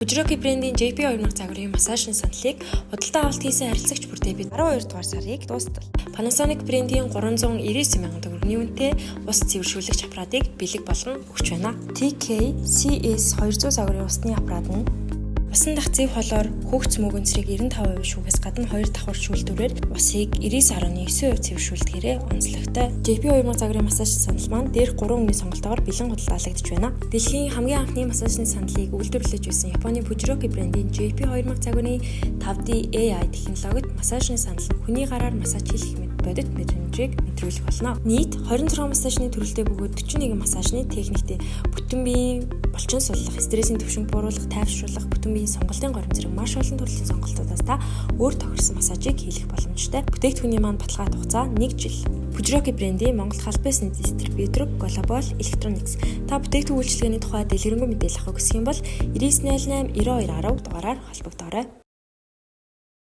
Fujiroki брендийн JP 2000 загварын массажны сандлыг худалдан авалт хийсэн харилцагч бүртээ бид 12 дугаар сарыг дуустал. Panasonic брендийн 399 мянган төгрөгийн үнэтэй ус цэвэршүүлэгч аппаратыг бэлэг болгон өгч байна. TK CS 200 загварын усны аппарат нь усан дах зэв холоор хөгц мөөгөн цэрэг 95% шүүхээс гадна хоёр давхар шүүлтүүрээр усыг 99.9% цэвэршүүлдгээрээ онцлогтой. JP 2000 загварын массаж сандал маань дээрх 3 өнгөний сонголтоогоор бэлэн худалдаалагдаж байна. Дэлхийн хамгийн анхны массажны сандлыг үйлдвэрлэж байсан Японы Fujiroki брендийн JP 2000 загварын 5D AI технологид массажны сандал нь хүний гараар массаж хийх мэт бодит мэдрэмжийг мэдрүүлэх болно. Нийт 26 массажны төрөлтэй бөгөөд 41 массажны техниктэй бүтэн биеийн булчин суллах, стрессийн түвшинг бууруулах, тайвшруулах, бүтэн биеийн сонголтын горим зэрэг маш олон төрлийн сонголтуудаас та өөр тохирсон массажийг хийх боломжтой. Бүтээгдэхүүний маань баталгаат хугацаа 1 жил. Fujiroki брендийн Монгол албан ёсны дистрибьютор Global Electronics. Та бүтээгдэхүүн үйлчилгээний тухай дэлгэрэнгүй мэдээлэл авахыг хүсэх юм бол 9908 92 10 дугаараар холбогдоорой.